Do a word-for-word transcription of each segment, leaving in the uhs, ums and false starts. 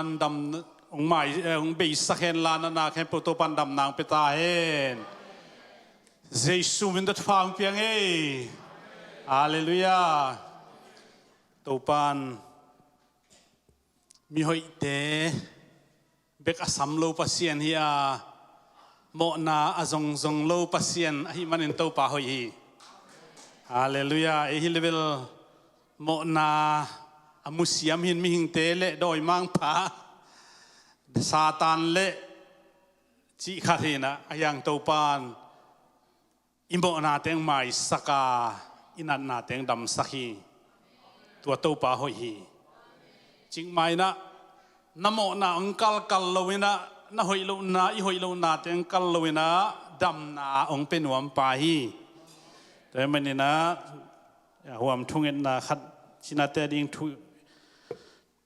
Topan dam hong mai, eh, hong beisak hen la, na na khempeuh Topan damna hong pia ta hen. Jesu min tawh thupha hong pia ing ei. Halleluiah. Topan mihoihte bek a sam lo Pasian hi a, mawhna a zongzong lo Pasian ahih manin Topa hoih hi. Halleluiah. Ei hi leh bel mawhna a musiam hin mihingte leh dawimangpa, Satan leh cih khat hi in ah, a hiang Topan i mawhna teng maisak a, i natna teng damsak hi. Tua Topa hoih hi. Cikmah in ah, na mawhna hong kalkal lo in ah, na hoih lohna, i hoih lohna teng kal lo in ah, damna hong pia nuampa hi. Tua ahih manin ah, huam thungetna khat cinate ding thu,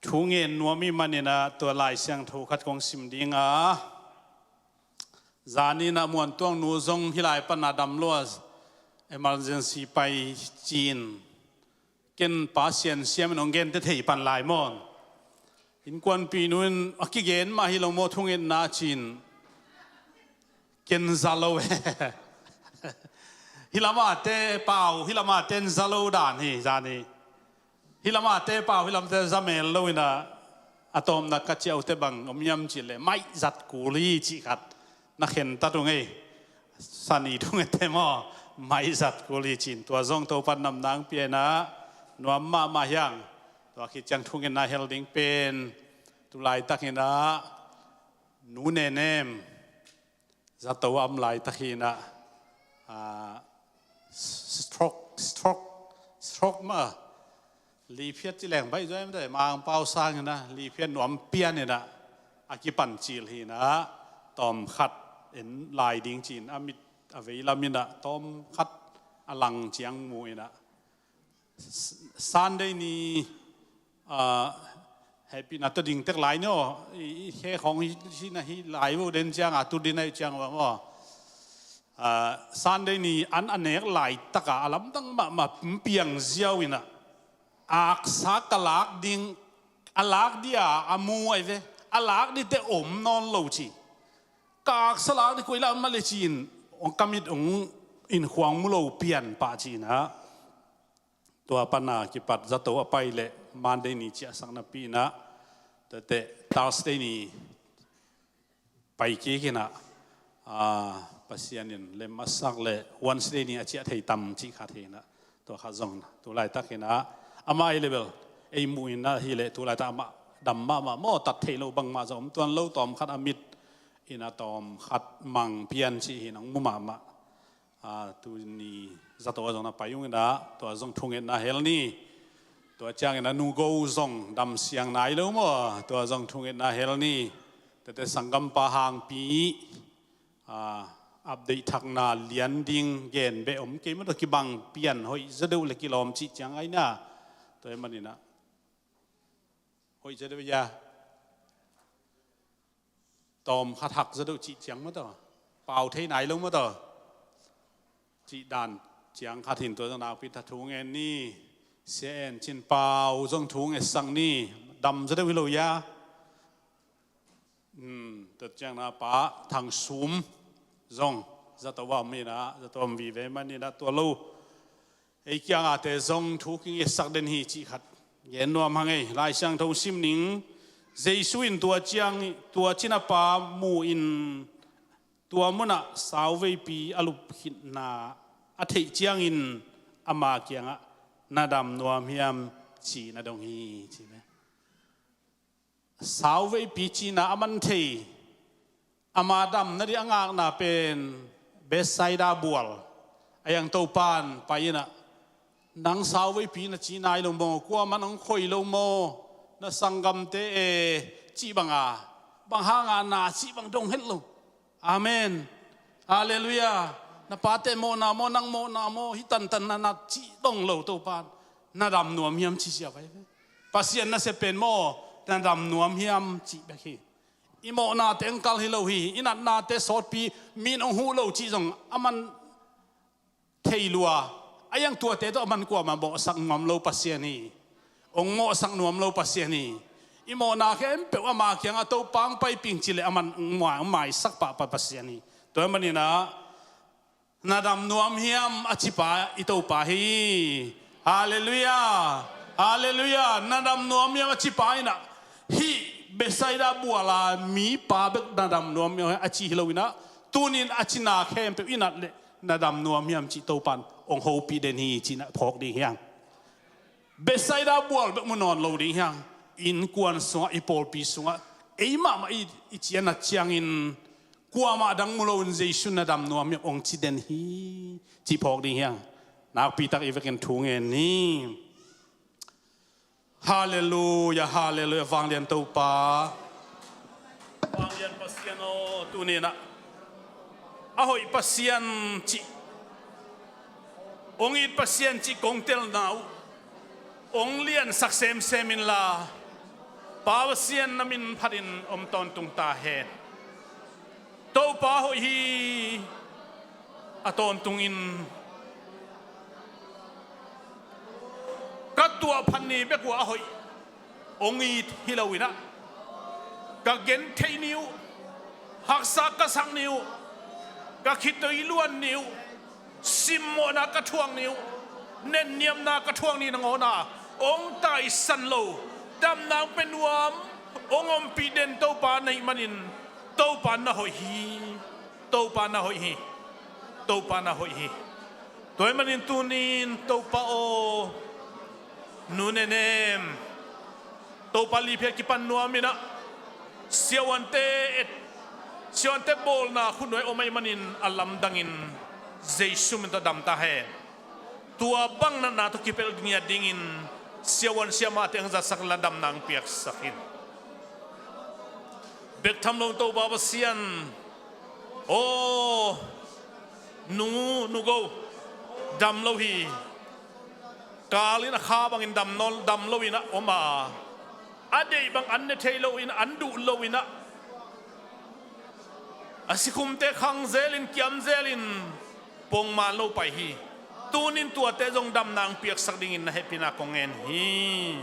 thu ngen nuam i hih manin ah, tua Lai Siangtho khat kong sim ding a, zan in ah Muan Tuang nu zong hih lai pan a dam lua, emergency pai ci-in, ken Pa Sian Siam in hong gente thei pan lai maw. Innkuanpih nu in a kigen mah hi lo maw, thungetna ci-in, ken za lo. Hih lamate pau, hih lamate in za lo dan hi, zan hi. Hih lamate pau, hih lamate za mel lo in ah, a tawpna ka ciah uh teh bang om hiam cih leh, maih zat kul hi cih khat na khentat uh ing ei. Sani thungette maw, maih zat kul hi ci-in, tua zong Topan damna hong pia in ah, nuam mahmah hi hang. Tua khit ciang thungetna hel ding pen, tu laitak in ah, Nu Nenem, zato a om laitak hi in ah, ah, stroke, stroke, stroke mah, liphiat ci leng baih zaw em, Mangpau sang in ah, liphiat nuam pian in ah, a kipan cil hi in ah, tawmkhat en lai ding ci-in, a mit a vei lam in ah, tawmkhat a lang ciang mu in ah, Sunday ni, ah, hehpihna tawh ding tek lai ni aw, i, i khe khawng hi, hi na hi lai uh den ciang a, tu din a hih ciang uh a maw. Ah, Sunday ni an a nek laitak a, a lamdang mahmah, piang ziau in ah, aksa ka lak ding, a lak dia a mu ahi ve, a lak ding teh om nawn lo ci. Ka aksa lak ding koi lam mah leh ci-in, hong ka mit hong in khuang mu lo pian pah ci-in ah. Tua pan a kipat zato a pai leh Monday ni ciahsak napi in ah, tua teh Thursday ni pai kik in ah, ah, Pasian in lem a sak leh Wednesday ni a ciah thei tam cih khat hi in ah, tua khat zong tu laitak in ah, amah ei leh bel, ei muh in ah hi leh tu laitak amah dam mahmah maw, tat theih loh bangmah zong om tuan lo, tawmkhat a mit in ah tawmkhat mang pian cih hi in ah, hong mu mahmah. Ah, tuni zato a zong na pai ung in ah, tua zong thungetna hel ni. Tua ciangin ah Nu Go zong dam siang nai lo maw, tua zong thungetna hel ni. Tua teh sanggampa Hangpi, ah, update thakna lian ding gen beh om kei maw, tua kibang pian hoih zaw deuh leh kilawm cih ciang ai na. Tua ahih manin ah, hoih zaw deuh ia, tawmkhat hak zaw deuh cih ciang maw tawh, pau thei nai lo maw tawh, cih dan ciang khat hi in, tua zong nakpi tak thu ngen ni. Sia En Cin Pau zong thu ngetsak ni. Dam zaw deuh hi lo ia. Hmm, tua ciang na Pa Thang Sum zong zato a om in ah, zato a om vive manin ah, tua lo ei kiangah te zong thu kingetsak den hi cih khat gen nuam hang ei. Lai Siangtho sim ning. Jesu in tua ciang, tua cina pa mu in, tua munah sauveipi a lup khitna a theih ciangin ama kiangah, "Na dam nuam hiam?" ci-in a dong hi, ci ve. Sauveipi cina a man thei, ama damna ding a ngakna pen Bethsaida bual. A hiang Topan pai in ah, "Nang sauveipi na ci nai lo maw? Kuaman hong khoi lo maw? Na sanggamte e," cih bang a, bang hanga na cih bang dong het lo. Amen. Halleluiah. Na pate mawhna maw, nang mawhna maw, hih tantan na na cih dong lo Topan. "Na dam nuam hiam?" ci sia vai ve. Pasian nasep pen maw, "Na dam nuam hiam?" cih bek hi. I mawhnate hong kal hi lo hi, i natnate sawtpi, mi in hong huh lo cih zong a man thei lua. A hiang tuate tawh a man kuamah mawhsak nuam lo Pasian hi. Hong mawhsak nuam lo Pasian hi. I mawhna khempeuh ama kiangah Topa hong paipih ing ci leh aman hong mai, hong maisak pahpah Pasian hi. Tua ahih manin ah, na dam nuam hiam a cipa i Topa hi. Halleluiah. Halleluiah. Na dam nuam hiam a cipa in ah, hih Bethsaida bual a mipa bek na dam nuam hiam a ci hi lo in ah, tuni in a cina khempeuh i nat leh na dam nuam hiam cih Topa in hong hopih den hi cih na phawk ding hi hang. Bethsaida bual bek mu nawn lo ding hi hang. Innkuan sungah, i pawlpi sungah, ei mahmah i, i ci a nat ciangin, kuamah dang mu loin Jesu na dam nuam hiam hong ci den hi cih phawk ding hi hang. Nakpi tak i vekin thu ngen ni. Halleluiah, halleluiah, vanglian Topa. Vanglian Pasian aw, tuni in ah, a hoih Pasian cih, hong it Pasian cih kong telna uh hong liansak semsem inla, Pa Pasian, na min phatin om tawntung ta hen. Topa hoih hi. A tawntungin ka tuahphat ni bek uh a hoih hong it hi lo in ah, ka gentheih ni uh, haksa ka sak ni uh, ka khitui luan ni uh, simmawhna ka thuak ni uh, nenniamna ka thuak ni nangawn a hong taisan lo, damna hong pia nuam, hong ompih den Topa na hih manin, Topa na hoih hi. Topa na hoih hi. Topa na hoih hi. Tua ahih manin tuni in Topa aw, Nu Nenem, Topa liphiat kipan nuam in ah, siavuante et, siavuante bawlna khut nuai om ahih manin a lamdangin Jesu min tawh dam ta hen. Tua bang natna tawh kipelh ngiat dingin siavuan siamahte hong zatsak inla damna hong piaksak in. Bek tham lo Topa Pasian aw, Nu, Nu Go dam lo hi. Kal in a kha bangin dam nawn, dam lo in ah om a, a deih bang an ne thei lo in, an duh lo in ah, a sikhumte khang zelin, kiam zelin, pongman lo pai hi. Tunin tuate zong damna hong piaksak dingin na hehpihna kong ngen hi.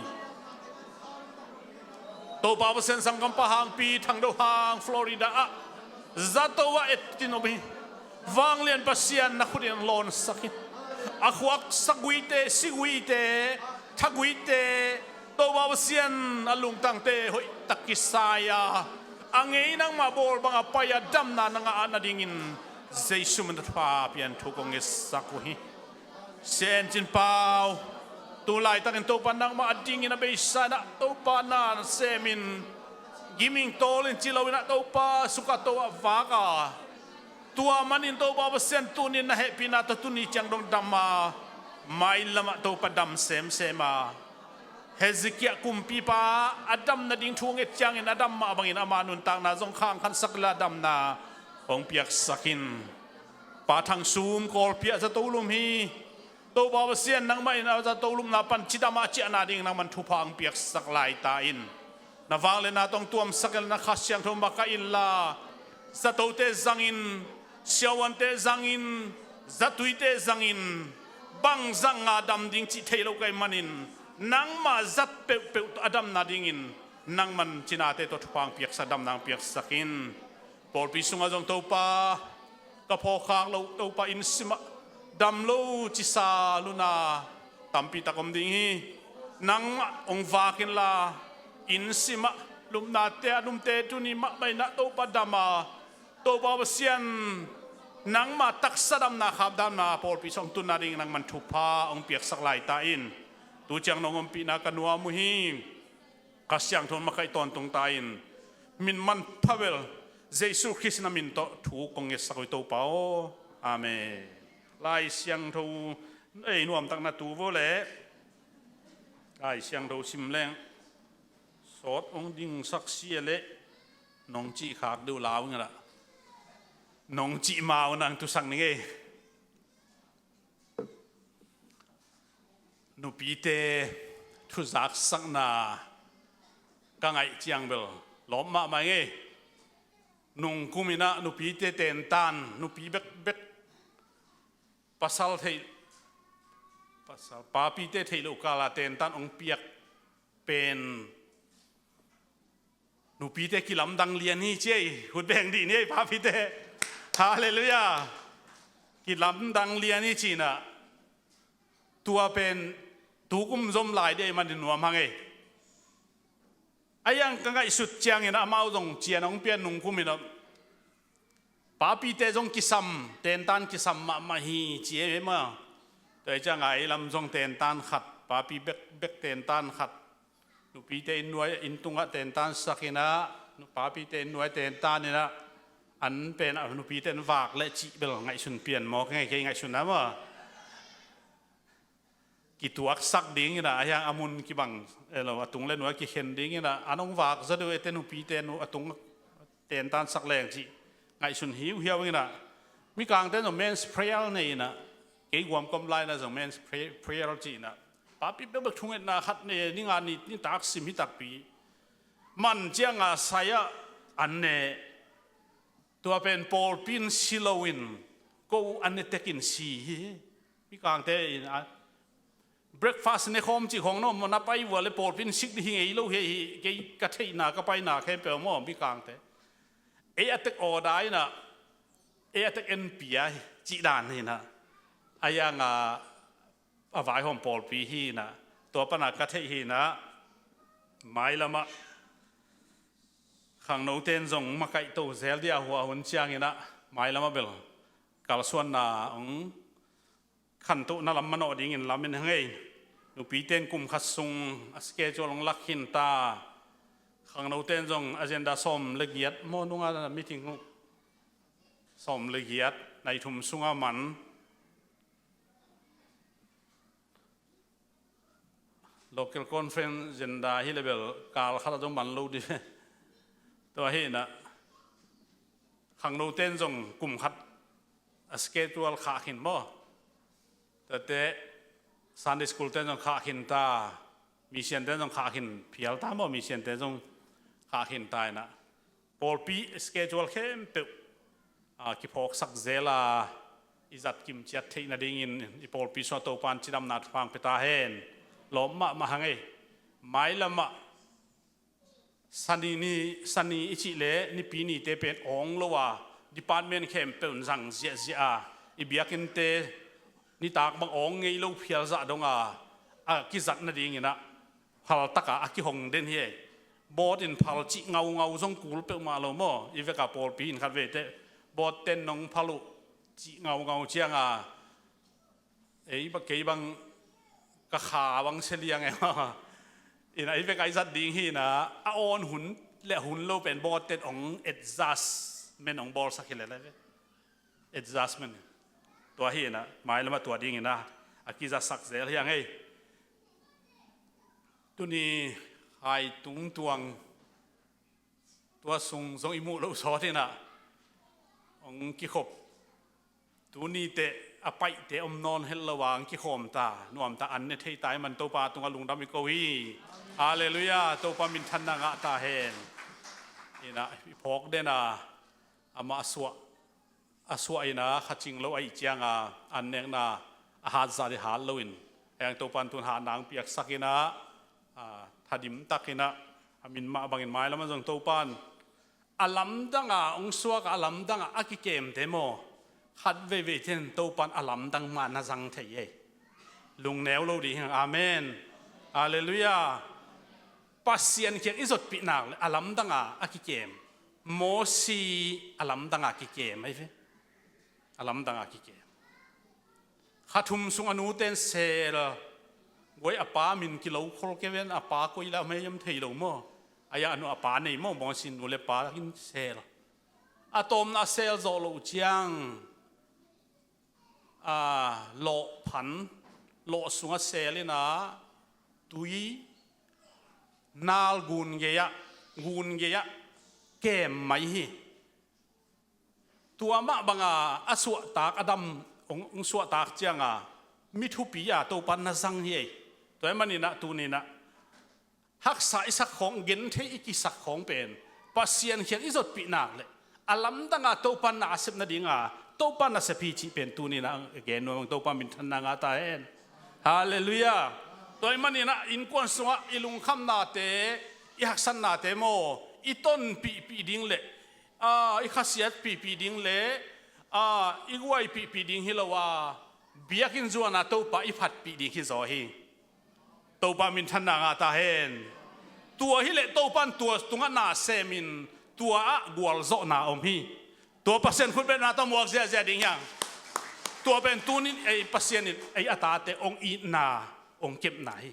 Topa Pasian, sanggampa hangpi Thang Do Hang, Florida ah zato ah et in om hi. Vanglian Pasian, na khut in hong lawnsak in. A khuak saguite, siguite, thaguite, Topa Pasian, a lungtangte hoih tak kisai a, a ngei nangmah bawl bang a pai a damna na ngah nadingin Jesu min tawh thupha pian thu kong ngetsak uh hi. Sia En Cin Pau, tu laitakin Topa nangmah a dingin a beisa in ah, Topa na sem in, giming tawl in ci lo in ah, Topa sukah to ah vak a, tua manin Topa Pasian, tunin na hehpihna tawh tuni ciang dong dam a, mailam ah Topa dam semsem a, Hezekiah kumpipa a dam nading thu nget ciangin a dam mah bangin ama nuntakna zong khangkhansak inla damna hong piaksak in. Pa Thang Sum Kawlpi ah zato lum hi. Topa Pasian, nangmah in a zato lumna pan cidam a ciahna ding nangman thupha hong piaksak lai ta in. Na vangliatna tawh hong tuamsak inla, na Kha Siangtho makaih inla, zatote zangin, siavuante zangin, zatuite zangin, bang zang a dam ding cih thei lo ka hih manin, nangmah zat peuhpeuh a damna dingin nangman cinate tawh thupha hong piaksak, damna hong piaksak in. Pawlpi sungah zong Topa, ka phawkkhak loh Topa, inn simah dam lo cisa luna tampi tak om ding hi. Nangmah hong vak inla, inn simah lupnate a, a numte tuni mahmah in ah Topa dam a, Topa Pasian, nangmah taksa damna, khap damna pawlpi sung tunna ding nangman thupha hong piaksak lai ta in. Tu ciang nong ompihna ka nuam uh hi. Kha Siangtho in makaih tawntung ta in. Min manpha bel Jesu Khrist na min tawh thu kong ngetsak uh hi, Topa aw. Amen. Lai Siangtho ei nuamtak na tu vo leh Lai Siangtho sim leng sawt hong dingsak sia leh nong cih khak deuh lau ing a, nong cih ma uh nang tusak ning ei. Nupite thuzaksakna ka ngaih ciang bel lawp mahmah ing ei. Nungkum in ah nupite tentan, nupi bekbek, pasal theih, pasal, papite theih loh kala tentan hong piak pen Nupite kilamdang lian hi ci ei, hut beng dih ni ei papite. Halleluiah. Kilamdang lian hi ci-in ah, tua pen tukum zom lai dih ei manin nuam hang ei. A hiang ka ngaihsut ciangin amau zong cian hong pian nungkum in ah, papite zong kisam, tentan kisam mahmah hi ci ei maw. Tua hi ciangah ei lam zong tentan khat, papi bek, bek tentan khat. Nupite inn nuai, inn tungah tentan sak in ah, papite inn nuai tentan in ah, an pen ah nupite an vak leh cih bel ngaihsun pian mawk ngei, kei ngaihsun ah maw. Kituaksak ding in ah, a hiang a mun kibang, elo, a tung le nuai kikhen ding in ah, an hong vak zaw deuh ei te nupite nu a tung tentan sak leng cih ngaihsun hiuhiau in ah, Mikangte zong men's prayer nei in ah, kei guam kom lai in ah zong men's pray-, prayer ci in ah, papi bekbek thungetna khat nei, ni nga ni, nitak sim hi takpi. Man ciangah sai ah an ne, tua pen pawlpi in si loin ko an ne tekin si hi. Mikangte in ah, breakfast nekhawm cih khawng no maw, na pai vua le pawlpi in sik dih hi ngei lo hi, hi, kei ka theihna, ka paina khempeuh maw, Mikangte. Ei a tek order in ah, ei a tek en pia hi, cih dan hi in ah. A hiang ah, a vaihawm pawlpi hi in ah, tua pan ah ka theih hi in ah, mailam ah khangnote in zong makaihto zel dih a, hua hun ciangin ah, mailam ah bel kalsuanna hong khantohna lam manawh dingin lamen hang ei. Nupite in kum khat sung a schedule hong lak khin ta. Khangnote in zong agenda sawm le giat maw, nunga meeting uh, sawm le giat, nai thum sungah man. Local conference agenda hi le bel kal khat ah zong man lo dih. Tua hi in ah, khangnote in zong kum khat a schedule khah khin maw. Tuate Sunday school te in zong khah khin ta, mission te in zong khah khin phial ta maw, mission te in zong khah khin ta in ah, pawlpi schedule khempeuh, a, kiphawksak zel a, i zat kimciat theih nadingin i pawlpi sungah Topa in cidamna thupha hong pia ta hen. Lawm mahmah hang ei. Mailam ah Sani ni, Sani i cih leh Nipi nite pen awng lo a, department khempeuh in zang ziahziah a, i biakinnte nitak bang awng ngei lo phial zah dong a, a kizat nadingin ah phal tak a, a kihong den hi ei. Board in phal cih ngaungau zong kul peuhmah lo maw. I vek a pawlpi in khat vei teh board ten nong phal uh cih ngaungau ciang a, ei bang, kei bang ka kha bang sia liang e. In ah, i vek a i zat ding hi in ah, a awn hun le hun lo pen board ten hong adjustment hong bawlsak hi lel ei ve. Adjustment. Tua hi in ah, mailam ah tua dingin ah, a kizatsak zel hi hang ei. Tuni hai tungtuang, tua sung zong i muh loh sawt in ah, hong kikhop. Tuni teh a paihte om nawn het lo a hong kikhawm ta, nuam ta, an ne thei ta i hih man Topa tungah lungdam i ko hi. Halleluiah, Topa minthanna ngah ta hen. In ah, i phawk den a, amah a suah, a suah in ah, kha cing lo ahih ciang a, an nekna a hat zah ding hat loin, a hiang Topa in tun hatna hong piaksak in ah, a, thadim tak in ah, a min mah bangin mailam ah zong Topa in a lamdang a hong suak a, a lamdang a a kikemte maw, khat veivei ten Topa in a lamdang mah na zang thei ei. Lungneu lo ding hi hang. Amen. Halleluiah. Pasian kiang i zotpih nak leh a lamdang a a kikem. Mosi a lamdang a kikem ei ve. A lamdang a kikem. Kha thum sung a nute in sel, guai, a pa min kilo khol kei ven, a pa koi leh a mei om thei lo maw. A hiang a nu a pa nei maw, Mosi nu le pa in sel. A tawpna a sel zawh loh ciang, a, lawh phan, lawh sungah sel in ah, tui nal gun gei ah, gun gei ah kem mai hi. Tua mah bang a, a suahtak, a dam hong, hong suahtak ciang a, mi thupi a Topa in na zang hi ei. Tua ahih manin ah, tuni in ah, haksa i sak khawng, genthei i kisak khawng pen Pasian kiang i zotpih nak leh a lamdang a Topa in na a sep nading a, Topa in na sep hi cih pen tuni in ah gen nuam ing. Topa minthanna ngah ta hen. Halleluiah. Tua ahih manin ah innkuan sungah i lungkhamnate, i haksatnate maw, i tonpihpih ding le, a, i khasiatpihpih ding le, a, i guaipihpih ding hi lo a, biakinn zuan a Topa i phatpih ding hi zaw hi. Topa minthanna ngah ta hen. Tua hi leh Topa in tua tungah na semin tua ah gualzawhna om hi. Tua Pasian khutbetna tawh muak ziahziah ding hiang. Tua pen tunin ei Pasian in ei a tate hong itna, hong kepna hi.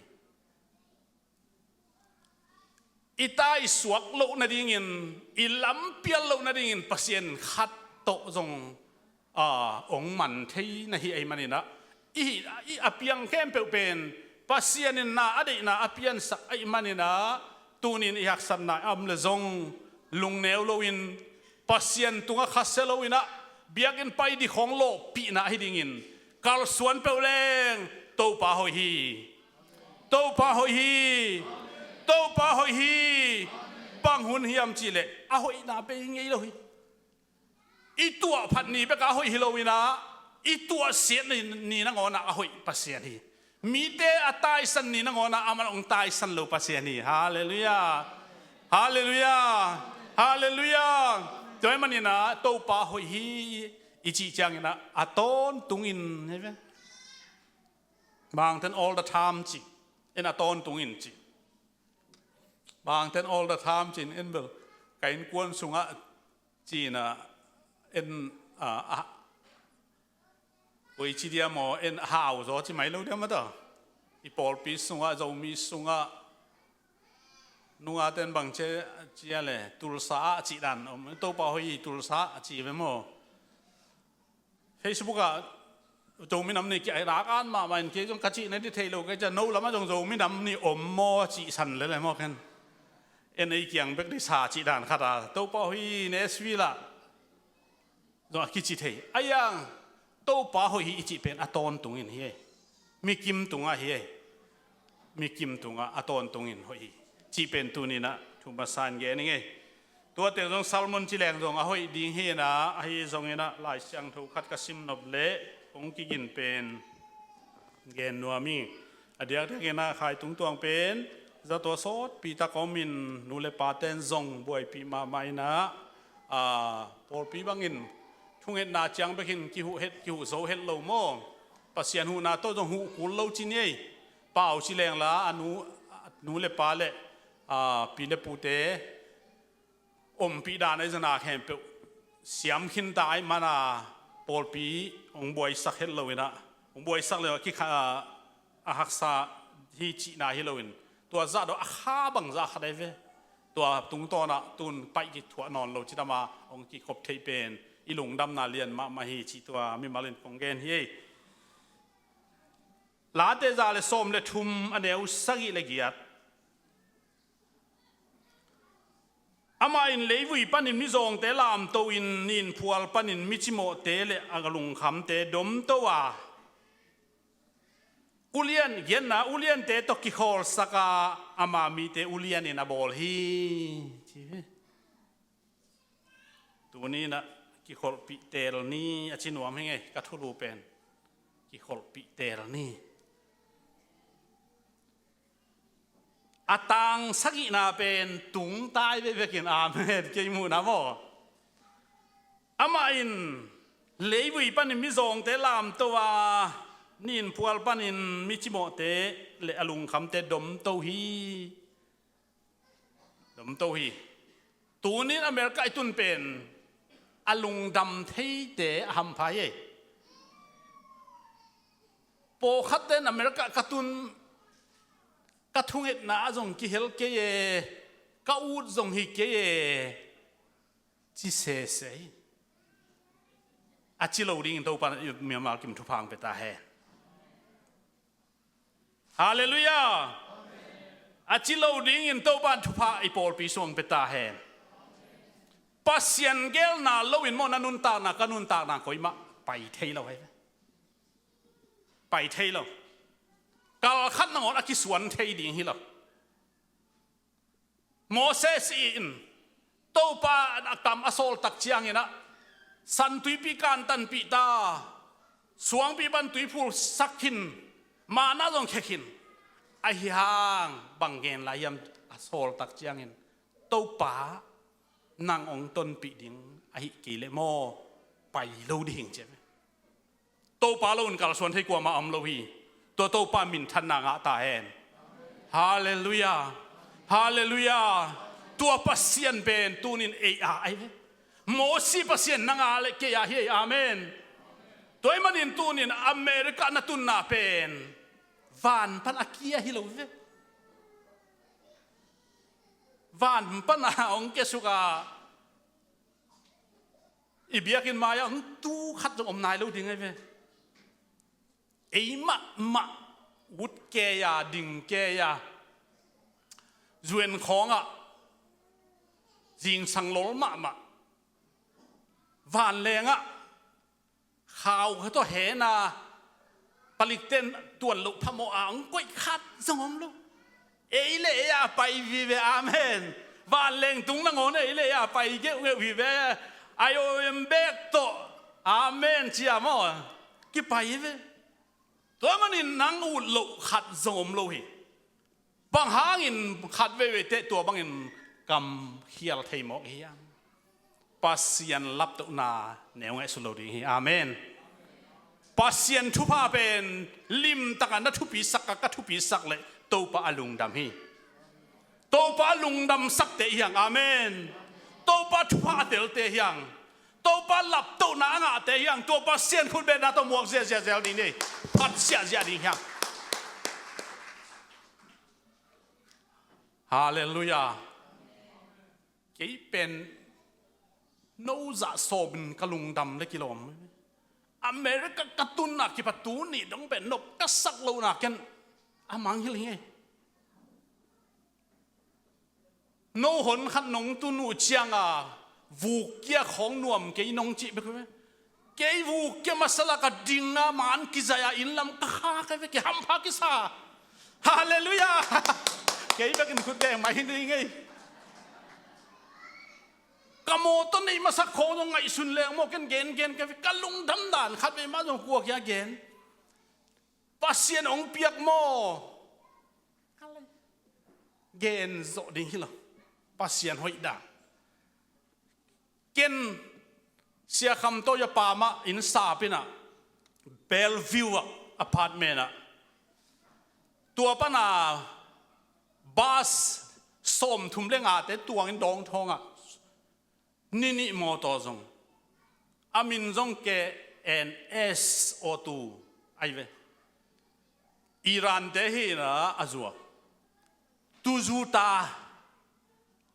I taisuak loh nadingin, i lampial loh nadingin Pasian khat tawh zong, a, hong man thei na hi ahih maninah, i, i a piang khempeuh pen Pasian in na a deihna a piansak ahih maninah, tunin i haksatna a om le zong lungneu loin, Pasian tungah khasia loinah, biakinn pai dik khawng lawhpihna ahi dingin, kalsuan peuh leng Topa hoih hi. Topa hoih hi. Topa hoih hi. Bang hun hiam cihleh a hoihna bei ngei lo hi. I tuahphat ni bekah a hoih hi loinah, i tuahsiat ni, ni nangawnah a hoih Pasian hi. Mite a taisan ni nangawnah amah hong taisan lo Pasian hi. Halleluiah. Halleluiah. Halleluiah. Tua ahih maninah Topa hoih hi i cih cianginah a tawntungin, hi ve. Bangten all the time ci, en a tawntungin ci. Bangten all the time ci-in en bel ka innkuan sungah ci-inah en, a, a, oi ci dia maw, en hau zaw ci mai lo dia maw ta. I pawlpi sungah, Zomi sungah, nungaten bang ci, cia le, Tulsa ah cih dan om, Topa hoih hi Tulsa ah ci ve maw. Facebook ah Zomi Nam Ni kia rak an mahmah in kei zong ka cih na di thei lo kei cia, no lamah zong Zomi Nam Ni om maw cihsan lele maw ken. En ei kiang bek di sa cih dan khat a, Topa hoih hi Nashville ah zong a kici thei. A iang Topa hoih hi i cih pen a tawntungin hi ei. Mi kim tungah hi ei. Mi kim tungah a tawntungin hoih hi cih pen tuninah thu masa in gen ing ei. Tuate zong sermon ci leng zong a hoih ding hi inah, ahi zonginah Lai Siangtho khat ka sim nop leh kong kigin pen gen nuam ing. A diakdiakinah Khai Tung Tuang pen zato sawtpi tak a omin, nu le paten zong buaipih mahmah inah, a, pawlpi bangin thungetna ciang bekin kihuh het, kihuh zo het lo maw. Pasian huhna tawh zong huh kul lo ci ni ei. Pau ci lengla a nu, a nu le pa le, a, pi le pute ompih dan a i zana khempeuh siam khinta ahih mana pawlpi hong buaisak het loinah, hong buaisak le kikha, a, a haksa hi cihna hi loin, tua zah dawh a kha bangzah khat ahi ve. Tua tungtawnah tun paih kithuah nawn lo cidama hong kikhop theih pen i lungdamna lian mahmah hi cih tua mimalin kong gen hi ei. Late za le sawm le thum a neu sagih le giat. Amah in leivui panin mizawngte lamto in, ninphual panin micimawhte le a lungkhamte domto a, ulian, giatna uliante tawh kikhawlsak a, ama mite ulianin a bawl hi, ci hi. Tuninah kikholhpih teel ni a ci nuam hi ngei, ka thulu pen. Kikholhpih teel ni. A tang sagihna pen tungtai vekvekin, amen, kei muhna maw. Amah in leivui panin mizawngte lamto a, ninphual panin micimawhte le a lungkhamte domto hi. Domto hi. Tunin America i tun pen a lungdam theite a hampha hi. Pawlkhatte in America ka tun, ka thungetna ah zong kihel kei e, ka ut zong hi kei e, ci sese hi. A ci lo dingin Topa in mimal kim thupha hong pia ta hen. Halleluiah. A ci lo dingin Topa in thupha i pawlpi sung hong pia ta hen. Pasian geelna loin maw na nuntakna, ka nuntakna koimah pai thei lo hi. Pai thei lo. Kalkhat nangawn a kisuan thei ding hi lo. Moses in Topa a kam a sawltak cianginah, San Tuipi kantanpih ta, suangpi pan tui phulsak khin, manna zong khia khin. Ahi hang bang gen lai hiam, a sawltak ciangin Topa nang hong tonpih ding ahih kei leh maw, pai lo ding hi, ci a ve. Topa lo in kalsuan thei kuamah om lo hi. Tua Topa minthanna ngah ta hen. Halleluiah. Halleluiah. Tua Pasian pen tunin ei a ahi ve. Mosi Pasian nang a le kei a hi ei. Amen. Tua ahih manin tunin America na tunna pen van pan a kia hi lo ve. Van pan a hong kiasuk a, i biakinn mai-ah hong tu khat zong om nai lo ding ahi ve. Ei mahmah ut kei a, ding kei a, zuan khawngah zingsang lol mahmah, vanlengah khau khat tawh hen a, palikten tuan loh phamawh a hong koih khat zong om lo. Ei le ei a pai vive. Amen. Vanleng tung nangawn ei le ei a pai geuhgeuh vive. I O M bek tawh. Amen, ci a maw, kipai hi ve. Tua manin nang ut loh khat zong om lo hi. Bang hangin khat veivei teh tua bangin kam khial thei mawk hiam? Pasian laptohna neu ngaihsut lo ding hi. Amen. Pasian thupha pen limtaka na thupisak a, ka thupisak leh Topa a lungdam hi. Topa a lungdamsakte hiang. Amen. Topa thupha a telte hiang. Topa laptohna a ngahte hiang. Tua Pasian khutbetna tawh muak ziahziah zel ding hi. Phat ziahziah ding hiang. Halleluiah. Kei pen no zah sawmin ka lungdam le kilawm. America ka tunna kipat tuni dong pen nop ka sak lohna ken a mangngilh hi ngei. No hon khat nong tun uh cianga vuk kia khawng nuam kei nong cih bek uh ve. Kei vuk kia masa laka dinga man kizai a inn lam ka kha kei ve, kei hampha kisa. Halleluiah. Kei bekin khut beng mai hi ngei. Ka mawtaw neih masa khawng zong ngaihsun leng maw, ken gengen kei ve. Ka lungdam dan khat vei mah zong kua kia gen. Pasian hong piak maw? Gen zawh ding hi lo. Pasian hoih dan. Ken Sia Kham Toy a pa mah inn sap in ah, Bellevue ah apartment ah, tua pana bus sawmthum le ngate tuangin dawngthawng ah, ni nih mawtaw zong, a min zong K N S O two ahi ve. Iran te hi na a zuak. Tuzuta,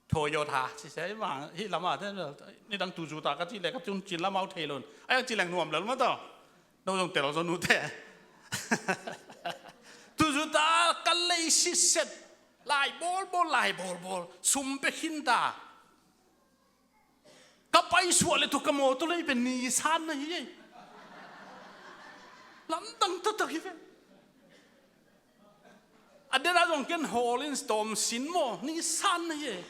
Toyota ci se, hih lamah te, nidang Tuzuta ka cih leh ka cun cin lamah uh thei lo. A yang ci leng nuam lel mah tawh. No zong tel zaw nute. Tuzuta ka lei sitset. Lai bawlbawl, lai bawlbawl. Sum pia khin ta. Ka paisuah le tua ka mawtaw lei pen Nissan na hi ei. Lamdang taktak hi ve. A dena zong ken hawl in storm sin maw, Nissan na hi ei.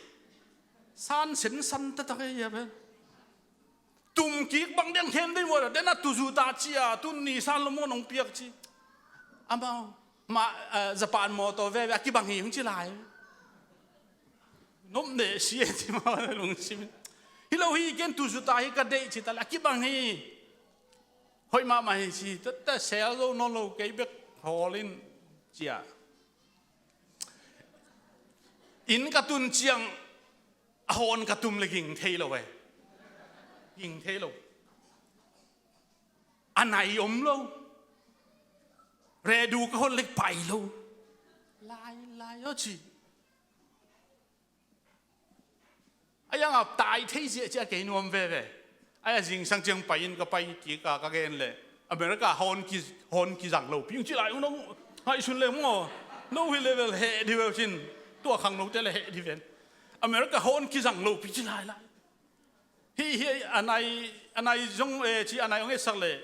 San sen san taktak hi ei a pen. Tum kik bang deng khem dei maw, a dena Tuzuta ci a, tun Nissan lo maw nong piak ci. Amau mah, eh, Japan mawtaw veve a kibang hi hong ci lai. Nop neh si e ci mah lungsim. Hi lo hi, ken Tuzuta hi ka deih ci ta leh a kibang hi. Hoih mahmah hi ci, tete sel zo nawn lo, kei bek hawl in ci a. Inn ka tun ciang a hawn ka tum le ging thei lo e. Ging thei lo. A nai om lo. Redu ka hon lek pai lo. Lai lai aw ci. A yang a tai thei ziah ciah kei nuam veve. A ya zingsang ciang pai in ka pai kik a ka gen leh America hawn ki, hawn kizang lo pi ung ci lai ung nong ngaihsun leh maw. No hi level heh di veu cin. Tua khang note le heh di ven. America hawn kizang lo pi ci lai lai. Hi hi a nai, a nai zong, eh, ci a nai ong etsak leh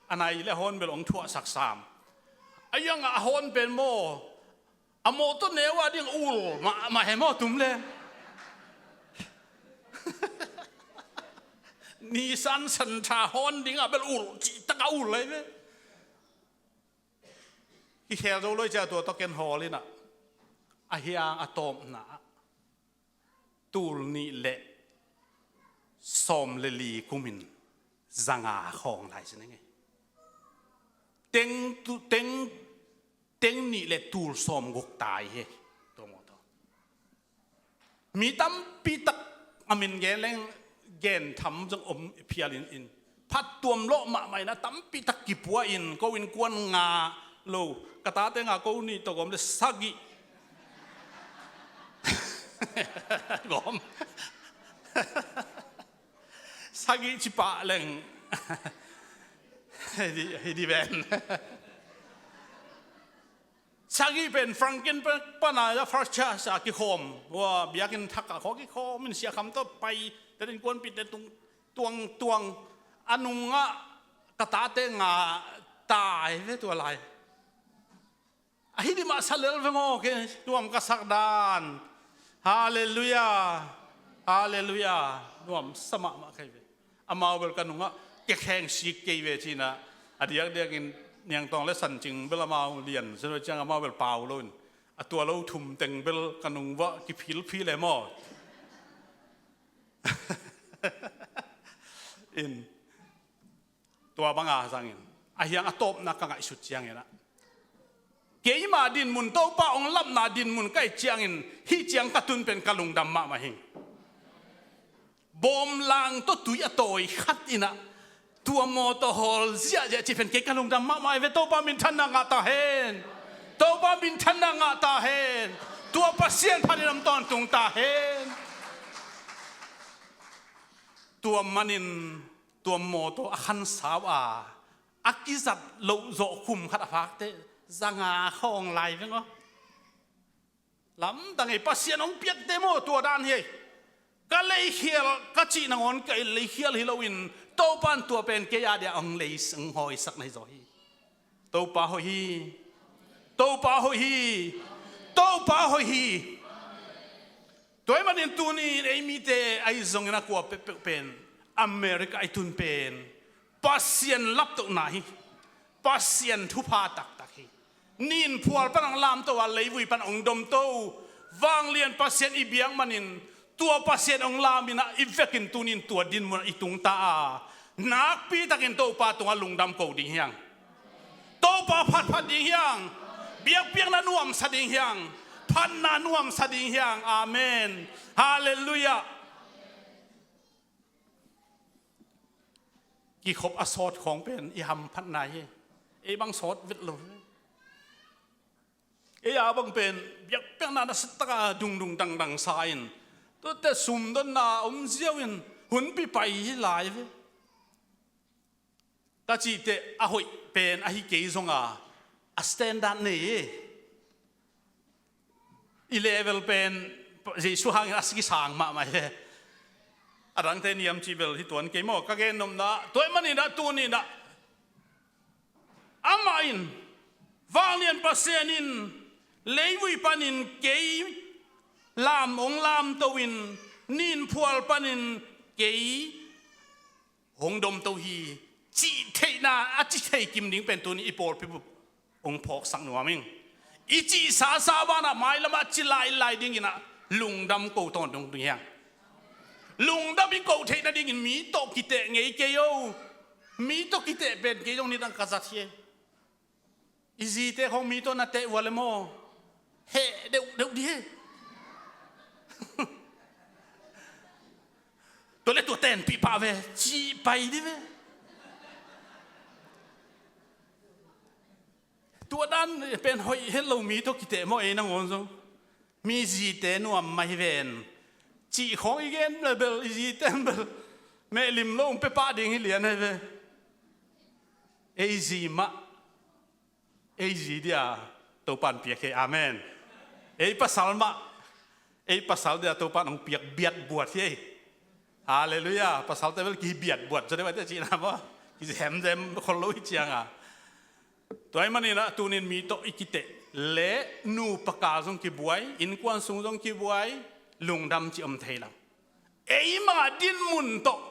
a nai le hawn bel ong thuahsak sam. A yang a hawn pen maw, a mawtaw neu a ding ul mah, mah he maw tum le. Nissan Sentra hawn ding a bel ul cih tak a ul lai ve. Hi khel zo loi cia tua tawh ken hawl in ah, a hiang a tawpna ah, tul nih le sawm le li kumin zanga khawng lai sin ing ei. Teng tu, teng, teng nih le tul sawm guk tai hi. Tua mawtaw mi tampi tak a min gen leng gen tham zong om phial in, in phat tuam lawh mahmah in a tampi tak kipua in ko innkuan nga lo, ka tate nga ko nih tawh gawm le sagih gawm. Sagih ci pah leng hei di, hei di ven. Sagih pen Franklin pan a first church a kikhawm. Ua biakinn thak a khaw kikhawm in siakham tawh pai, te innkuanpihte tung tuang tuang a nungah ka tate nga tai ve tua lai. Ahi di mah sa lel veng aw, ke nuam ka sak dan. Halleluiah. Halleluiah. Nuam sa mahmah kei ve. Amau bel ka nungah ke kheng sik kei ve cinah a diakdiakin Niangtawng le Sancing bel amau lian se ciang amau bel pau lo in a tua lo thum teng bel ka nung vah kiphilphil e maw? In tua banga zangin a hiang a tawpna ka ngaihsut cianginah keima dinmun Topa ong lapna dinmun ka et ciangin hih ciang ka tun pen ka lungdam mahmah hing. Bawmlang tawh tui a tawi khat inah tua mawtaw hawl ziahziah cih pen kei ka lungdam mahmah hi ve. Topa minthanna ngah ta hen. Topa minthanna ngah ta hen. Tua Pasian phatin om tawntung ta hen. Tua manin tua mawtaw a khansau a a kizat loh zawh khum khat a phakte zanga khawng lai veng aw. Lamdang ei, Pasian hong piakte maw tua dan hi ei. Ka leikhial ka cih nangawn ka i leikhial hi loin Topa in tua pen kei a dia hong lei hong hawisak na hi zaw hi. Topa hoih hi. Topa hoih hi. Topa hoih hi. Tua ahih manin tuni in ei mite ahi zongin a kua peuhpeuh pen America i tun pen Pasian laptohna hi. Pasian thupha taktak hi. Ninphual pan hong lamto a leivui pan hong domto vanglian Pasian i biak manin tua Pasian hong lam inah i vekin tuni in tua dinmun ah i tungta a nakpi takin Topa tungah lungdam ko ding hiang. Topa phatphat ding hiang. Biakpiakna nuamsa ding hiang. Phatna nuamsa ding hiang. Amen. Halleluiah. Kikhop a sawt khawng pen i hamphatna hi. Ei bang sawt vet lo. Ei a bang pen biakpiakna na sattaka dungdung dangdang sa in tuate sumdonna om ziau in hunpi pai hi lai ve. Ka cihte a hoih pen ahi kei zonga a standard nei e. I level pen Jesu hangin a kisang mahmah hi. A dangte niam cih bel hi tuan kei maw ka gennopna tua ahih maninah tuninah amah in vanglian Pasian in leivui panin kei lam hong lamto in ninphual panin kei hong domto hi cih theihna a ci thei kim ding pen tuni i pawlpi bup hong phawksak nuam ing. I cihsasa banah mailamah ci lailai dinginah lungdam ko tawntung ding hiang. Lungdam i ko theih nadingin mi tawh kiteh ngei kei o. Mi tawh kiteh pen kei zong nidang ka zat hi. I zite khawng mi tawh na teh ua le maw heh deuhdeuh di he. Tua le tua tenpih pah ve cih pai di ve. Tua dan pen hoih het lo mi tawh kiteh maw ei nangawn zong. Mi zite nuam mah hi ven. Cih khawng i gen bel i zite bel mehlim lo hong pia pah ding hi lian hi ve. Ei zi mah ei zi dia Topan piak hi. Amen. Ei pasal mah ei pasal dia Topan hong piak biat buat hi. Halleluiah. Pasalte bel kihi biat buat zaw deuh aite cihna maw kizemzem khol lo hi cianga. Tua ahih maninah tunin mi tawh i kiteh le nupa kal zong kibuai innkuan sung zong kibuai lungdam ci om thei lo. Eima dinmun tawh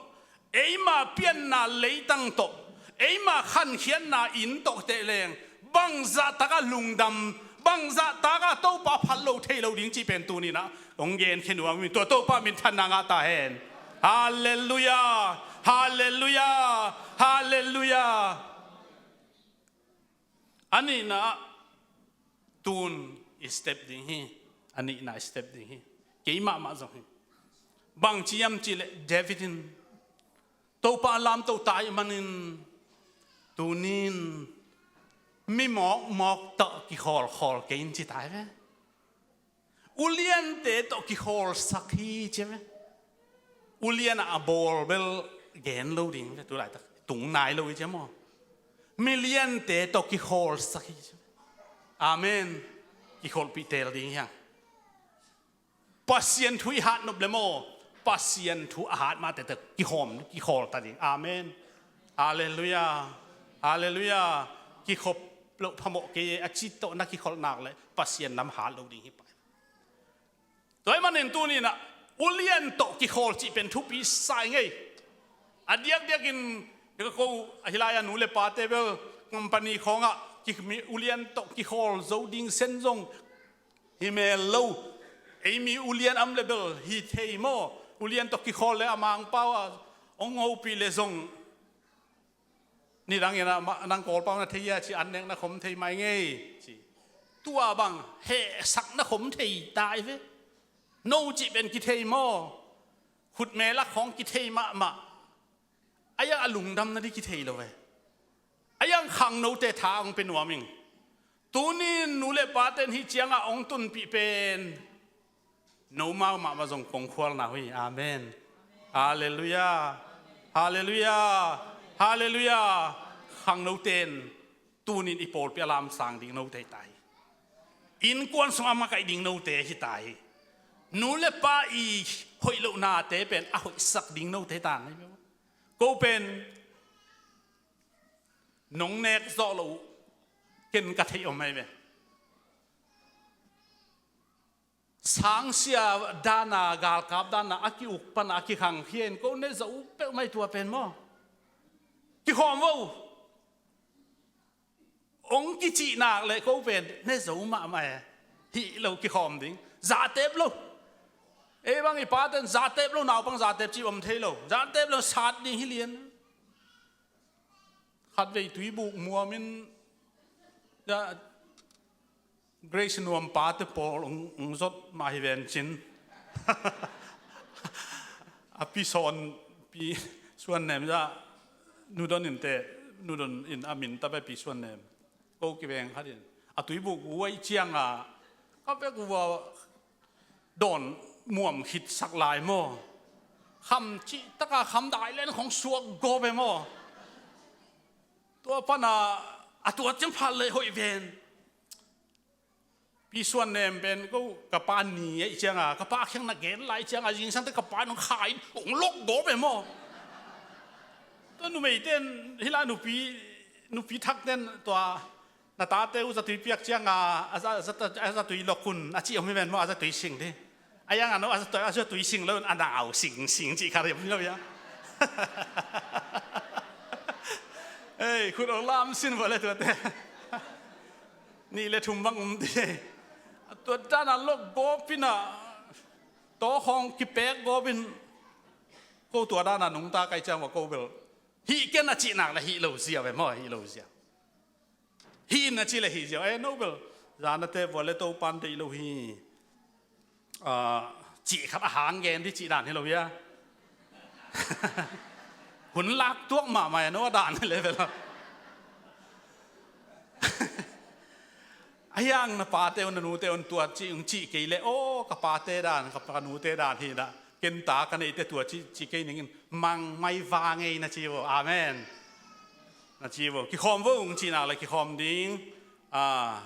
eima pianna leitang tawh eima khankhiatna inn tawh teh leng bangzah takah lungdam Bangzah taka Topa phat lo thei lo ding cih pen tuni-in ah hong genkhia nuam ing. Tua Topa minthanna ngah ta hen. Halleluiah. Halleluiah. Halleluiah. A nihna ah tun i step ding hi. A nihna i step ding hi. Kei mahmah zong hi. Bangci hiam cihleh David in Topa lamto ta ahih manin tuni-in mi mawkmawk tawh kikhawlkhawl kei in ci ta hi ve. Uliante tawh kikhawlsak hi ci ve. Ulian ah a bawl bel gen lo ding ve, tu laitak tung nai lo hi ci maw. Miliante tawh kikhawlsak hi ci ve. Amen. Kikholhpih teel ding hi hang. Pasian thu i hatnop le maw, Pasian thu a hat mah tete kihawm, kikhawl ta ding. Amen. Halleluiah. Halleluiah. Kikhop loh phamawh kei e, a ci tawh na kikholh nak leh Pasian lam hat lo ding hi pah. Tua ahih manin tuni-in ah ulian tawh kikhawl cih pen thupi sa ing ei. A diakdiakin ka ko ahi lai-a nu le pate bel company khawngah ki-, mi ulian tawh kikhawl zo ding sen zong hi mel lo. Ei mi ulian a om le bel hi thei maw. Ulian tawh kikhawl le a Mangpau ah hong hopih le zong nidangin ah ma-, nang Kawlpau na thei hia ci, an nek na khom thei mai ngei ci. Tua bang hehsak na khom thei ta hi ve. No cih pen kithei maw. Khutme lak khawng kithei mahmah. A hiang a lungdam nading kithei lo ve. A hiang khangnote tha hong pia nuam ing. Tuni-in nu le pate in hih ciangah hong tunpih pen nomau mahmah zong kong khualna uh hi. Amen. Halleluiah. Halleluiah. Halleluiah. Khangnote in tuni-in i pawlpi a lamsang ding note hi ta hi. Innkuan sungah a makaih ding note hi ta hi. Nu le pa i hoih lohnate pen a hoihsak ding note hi ta hi. Ko pen nong nek zawh loh uh ken ka theih om ahi ve. Sangsia dana, galkap dana a ki-uk pana a kikhangkhia in ko ne zo peuhmah hi tua pen maw. Kikhawm vo. Hong kicih nak leh ko pen ne zo mahmah e. Hih lo kikhawm ding. Zatep lo. Ei bang i paten zatep lo, naupang zatep cih om thei lo. Zatep lo sat ding hi lian. Khatvei tuibuk muam in, ya, Grace Nuam pate pawl hong, hong zot mah hi ven cin. A Pi Sawn, Pi Suan Nem, ya, Nu Don in te, Nu Don in a min ta ve Pi Suan Nem. Ko kiveng khat in a tuibuk uh a i cianga ka vek uh a dawn muam khitsak lai maw. Kham cih taka kham dai len khong suak gawp e maw. Tua pana a tua ciang phat leh hoih ven. Pi Suan Nem pen ko ka pa ni a i cianga, ka pa khiang na gen lai cianga, zingsang te ka pa nong khai in hong lok gawp e maw. Tua numeite in hih lai nupi, nupi thakte in tua na tate uh zatui piak cianga a za-, a za-, a zatui lok un a cih om hi ven maw, a zatui sing dih. A hiang a no a zatui, a zatui sing lo, a nau sing sing cih kha rim lo hia. Ei, khut hong lam sin vua le tuate. Nih le thum bang um dih. Tua dana lok gawp in a, tawkhawng kipek gawp in, ko tua dana nungta kai ciang vua ko bel hih ken a cih nak le hih lo ziau e maw, hih lo ziau. Hih in a ci le hih ziau. Eh, no bel zanate vua le Topan deih lo hi. Ah, cih khat a hang gen dih cih dan hi lo hia. Hun lak tuak mahmah e, no a dan hi le bel. A hiang na pate un na nute un tua cih ung cih kei le, aw, ka pate dan, ka pa nute dan hi na. Ken ta ka neite tua ci, ci kei ningin mang mai vang ei na ci vo. Amen. Na ci vo. Kikhawm vo ung ci nak le kikhawm ding. Ah.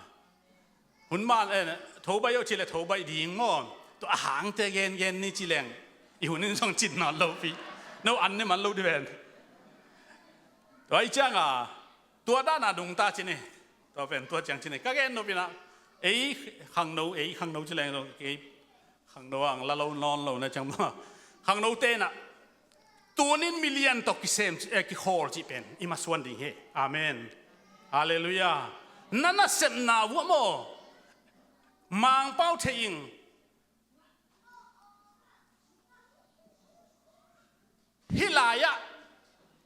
Hun man, eh, tho baih oh ci le tho baih ding maw. Tua a hangte gengen ni ci leng. I hun in zong cin nawn lo pi. No an ne man lo di ven. Tua i cianga. Tua dana nungta ci ni. Tua pen tua ciang ci ni. Ka gen nop ina. Ei khangno, ei khangno ci leng lo. Ei Khangno ang la lo nawn lo na ciang maw. Khangno te na. Tunin milian tawh kisem, eh, kikhawl cih pen i masuan ding hi. Amen. Halleluiah. Na nasepna uh a maw. Mangpau thei ing. Hih lai-ah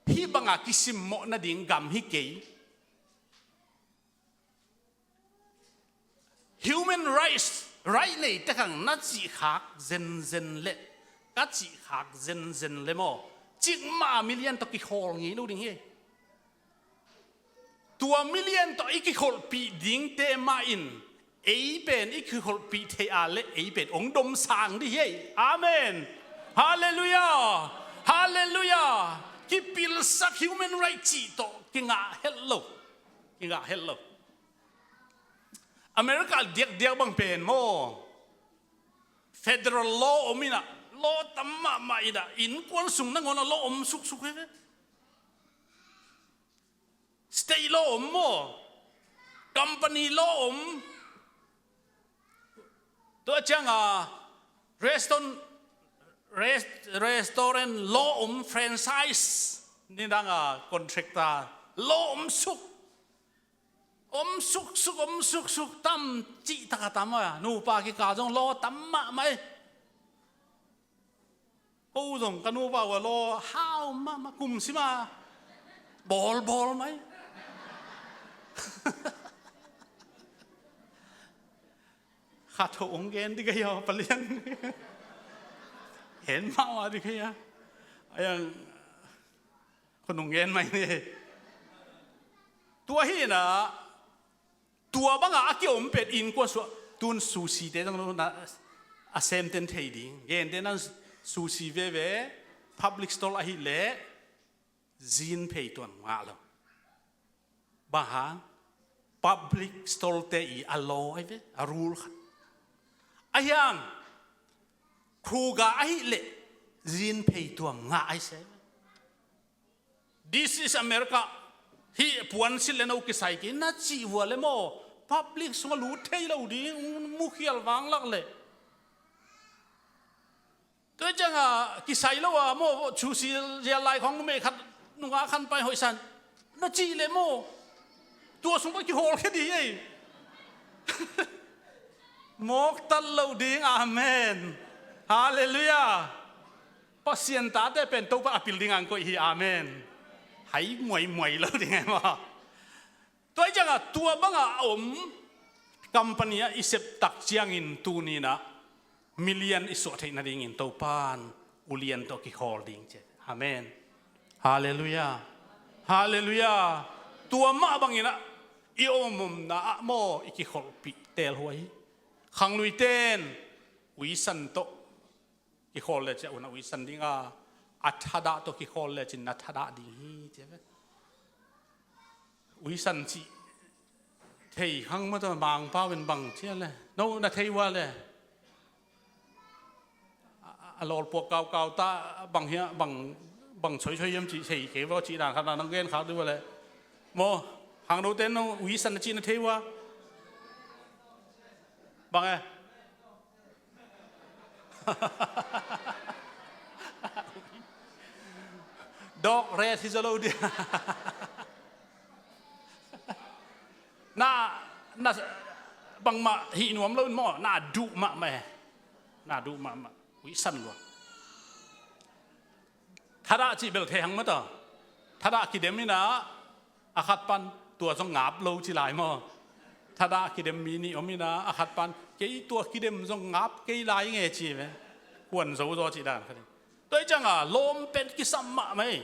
hih banga kisimmawh nading gam hi kei. Human rights, right nei tekang na cihkhak zenzen le ka cihkhak zenzen le maw, cikmah a million tawh kikhawl ngei lo ding hi. Tua million tawh i kikholhpih dingte mah in ei pen i kikholhpih thei a le ei pen ong domsang dih hi. Amen. Halleluiah. Halleluiah. Kipilsak human right cih tawh kingah het lo. Kingah het lo. America diakdiak bang pen maw, federal law om inah, law tam mahmah inah, innkuan sung nangawn a law om suksuk hi ve. State law om maw, company law om. Tua cianga restaurant, rest, restaurant law om, franchise, nidanga contractor law om suk. Om suksuk, om suksuk, tam cih taka tam a, nupa kikal zong law tam mahmah hi. Ko zong ka nupa uh a law hau mahmah, kum sima bawlbawl mai. Khat ho ong gen dih kei aw, palian. Hen mah ua dih kei a. Ayang, khonung gen mai ni. Tua hi na, tua banga a kiom pet innkuan sua, tun sushi te zong na, a semten thei ding. Gente nan sushi veve, public stall ahih leh, zin phei tuam ngah lo. Bang hang, public stall te i a law ahi ve, a rule khat. Ahi hang, khuga ahih leh, zin phei tuam ngah ahi se. This is America. Hih puansilh le no kisai kei na cih vua le maw, public sungah lut thei lo ding, mukhial vanglak le. Tua ciangah kisai lo a maw, sushi zial lai khawng numei khat nungak khan pai hoihsan na cih le maw, tua sung pai kihawl khia dih ei. Mawktat lo ding, amen. Halleluiah. Pasian tate pen Topa a pil ding ang koih hi, amen. Hai muaimuai lo ding ei maw. Tua hi ciangah tua banga a om company ah i sep tak ciangin tuninah million i suah theih nadingin Topan ulian tawh kikhawl ding ci. Amen. Halleluiah. Halleluiah. Tua mah banginah i omomna ah maw i kikholhpih tel huai hi. Khangluiten uisan tawh kikhawl le ciah unah uisan dinga, a thadah tawh kikhawl le cin na thadah ding hi ci ve. Uisan cih thei khang mataw, Mangpau in bang cia le, no na thei ua le. A, a, a lawlpuak kaukau ta bang hia, bang, bang choichoi hiam cih thei kei vaw cih dan khat na nang gen khak dih ua le. Maw, hang no ten no uisan na cih na thei ua. Bang e. Dawk ret hi zaw lo dia. Na, na bangmah hih nuam lo in maw, na duh mahmah e. Na duh mahmah. Uisan lua. Thadah cih bel thei hang mataw. Thadah kidem inah a khat pan tua zong ngap lo ci lai maw. Thadah kidem mi nih om inah a khat pan kei tua kidem zong ngap kei lai nge ci ve. Kuan zo zaw cih dan khat hi. Tua hi ciangah lawm pen kisam mahmah hi.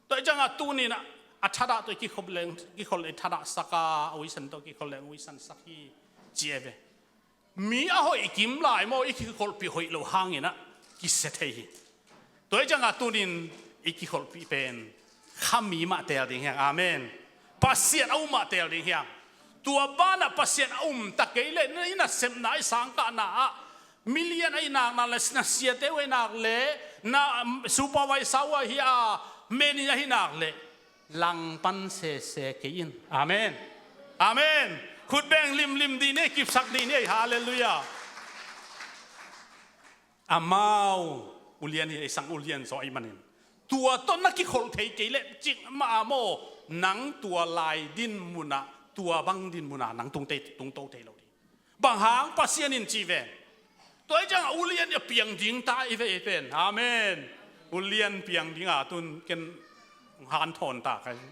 Tua hi ciangah tuninah a thadah tawh i kikholh leng, kikholh leng thadah sak a, a uisan tawh kikholh leng uisan sak hi ci e ve. Mi a hoih kim lai maw, i kikholhpih hoih loh hanginah kisia thei hi. Tua hi ciangah tunin i kikholhpih pen khami mah teel ding hiang. Amen. Pasian a um mah teel ding hiang. Tua banah Pasian a um ta kei le, na i nasepna, i sangkahna ah million ahi nak, na le, na siate uh ahi nak le, na, um, supervisor uh ahi a, manager ahi nak le, langpan sese kei in. Amen. Amen. Khut beng limlim dih ni, kipsak dih ni. Halleluiah. Amau ulian hi, ei sang ulian zaw ahih manin tua tawh na kikholh thei kei leh cik mah a maw, nang tua lai din munah, tua bang din munah nang tung tei, tung to thei lo ding. Bang hang Pasian in ci ven. Tua hi ciangah ulian a piang ding ta i ve i pen. Amen. Ulian piang dingah tun ken hong hanthawn ta ka hi.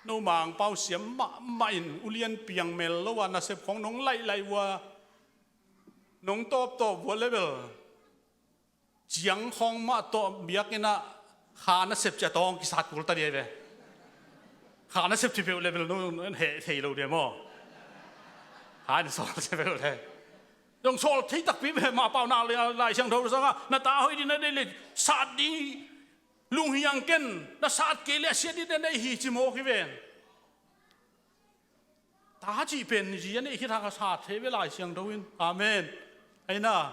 No Mangpau siam mahmah in ulian piang mel lo a nasep khong nong laih laih uh a, nong tawp tawp uh a level ciang khong mah tawh biakinn ah kha nasep cia tawng kisat kul ta dia ve. Kha nasep ci peuh level no heh thei lo dia maw? Kha in sawl cia peuh le. Zong sawl thei takpi ve mah pau nak le Lai Siangtho sangah na ta hoih ding na deih le sat ding lunghiang ken na sat kei le a siat ding na deih hi ci mawk hi ven. Ta cih pen zi a neih khit hang a sat thei ve Lai Siangtho in. Amen. Aina.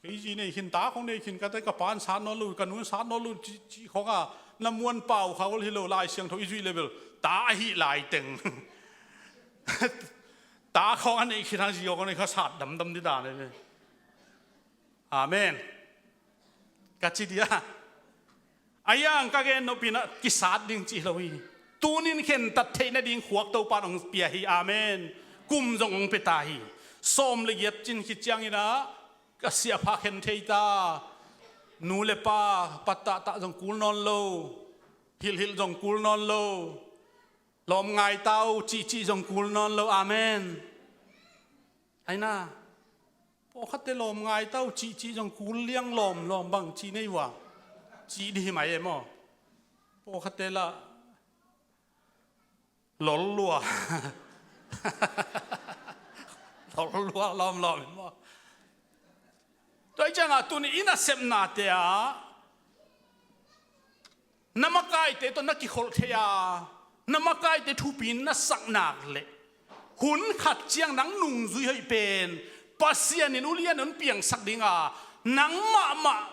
Kei zi neih khin ta khong neih khin ka te ka pan sat nawn lo ka nun sat nawn lo cih khong a na muan pau kha ol hi lo Lai Siangtho i zuih level ta ahi lai teng. Ta khong a neih khit hang zi khong neih kha sat damdam di dan. Amen. Ka ci dia. A yang ka gen nopinah kisat ding cih lo hi. Tunin khentat theih nading khuak Topan hong pia hi. Amen. Kum zong hong pia ta hi. Sawm le giat cin khit cianginah ka siapha khen thei ta. Nu le pa patahtah zong kul nawn lo. Hilhilh zong kul nawn lo. Lawm ngai ta uh cihcih zong kul nawn lo. Amen. Aina. Pawlkhatte lawm ngai ta uh cihcih zong kul liang lawm lawm bang cih nei uh a cih dih hi mai e maw? Pawlkhatte lah lol lua. Lol lua lawm lawm hi maw? Tua hi ciangah tuni i nasepnate ah na makaite tawh na kikholh thei a, na makaite thupi na sak nak leh hun khat ciang nang nungzui hoih pen Pasian in ulian hong piangsak ding a, nang mahmah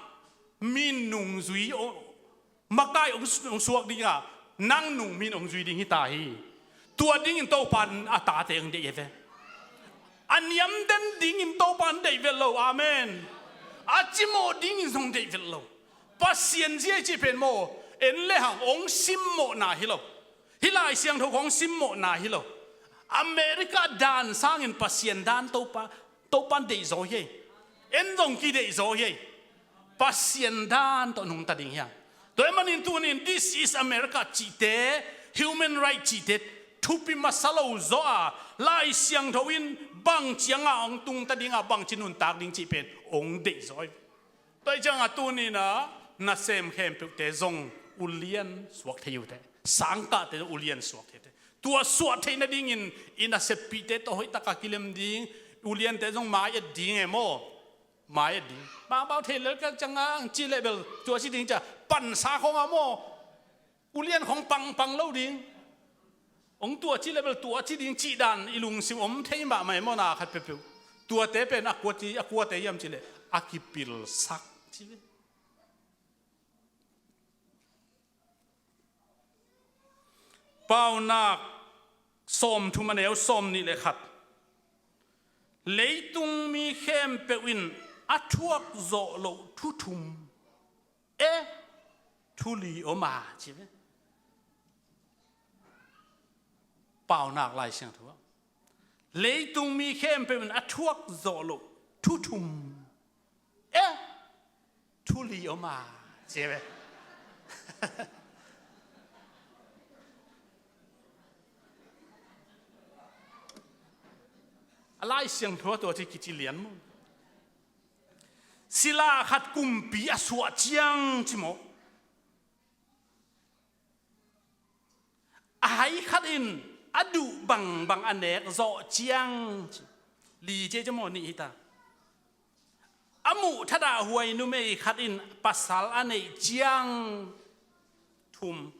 min nungzui makai hong suak ding a, nang nung min hong zui ding hi ta hi. Tua dingin Topa in a tate hong deih hi ve. A niamden dingin Topa in deih vet lo. Amen. A cimawh dingin zong deih vet lo. Pasian zia i cih pen maw, en le hang hong simmawhna hi lo. Hih Lai Siangtho khong simmawhna hi lo. America dan sangin Pasian dan Topa, Topa in deihzaw hi ei. En zong kideihzaw hi ei. Pasian dan tawh nungta ding hiam? Tua ahih manin tunin this is America cihte, human right cihte thupi masa lo zaw a, Lai Siangtho in bang cianga hong tungta dinga bangci nuntak ding cih pen hong deihzaw hi. Tua hi cianga tuninah nasem khempeuhte zong ulian suak thei uhte, sangkahte zong ulian suak thei uhte, tua suah theih nadingin i naseppihte tawh hoihtaka kilem ding, uliante zong mai et ding e maw? Mai et ding. Mangpau thei lel ka cianga ang cih leh bel tua ci ding cia pansa khong a maw? Ulian khong pangpang lo ding. Hong tua ci le bel tua ci ding cih dan i lungsim om thei mahmah e maw na khat peuhpeuh. Tuate pen a kua ci, a kuate hiam ci le a kipilsak ci ve. Paunak sawmthum a neu sawmnih le khat. Leitung mi khempeuh in a thuak zawh loh thu thum e, thu li om a ci ve. Paunak Lai Siangtho ah leitung mi khempeuh in a thuak zawh loh thu thum e, thu li om a ci ve. A Lai Siangtho ah tua ci kici lian maw? Sila khat kumpi a suah ciang ci maw? A hai khat in a duh bangbang a nek zawh ciang ci. Li ci ci maw? Nih hi ta. A muh thadah huai numei khat in pasal a neih ciang. Thum.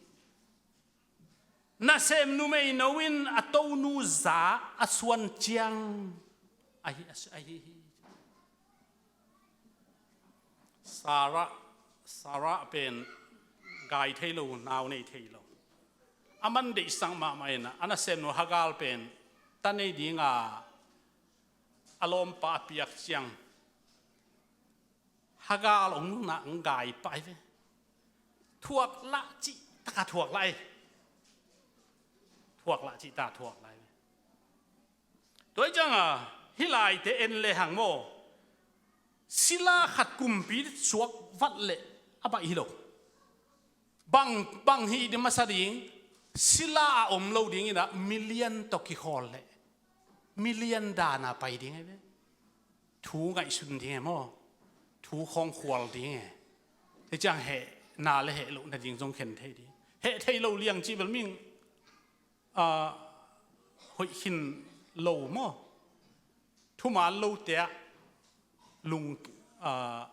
Nasem numeino in a tonu za a suan ciang. Ahi, ahi, ahi. Sarah, Sarah pen gai thei lo, nau nei thei lo. A man deihsak mahmah in a nasem nu Hagar pen ta nei dinga a lawmpa a piak ciang Hagar hong nunah hong gai pah hi ve. Thuak lah cih taka thuak lah hi. Thuak lah cih taka thuak lah hi ve. Tua hi cianga hih laite en lehang maw, sila khat kumpi suak vat leh a baih hi lo. Bang, bang hih ding masa ding, sila a om lo dingin ah milian tawh kikhawl leh milian dana pai ding hi ve. Thu ngaihsun ding e maw? Thu khawng khual ding e. Hi ciang heh na le heh loh nading zong khen thei ding. Heh thei lo liang cih bel ming, ah, hoih khin lo maw? Thuman lote ah lung, ah,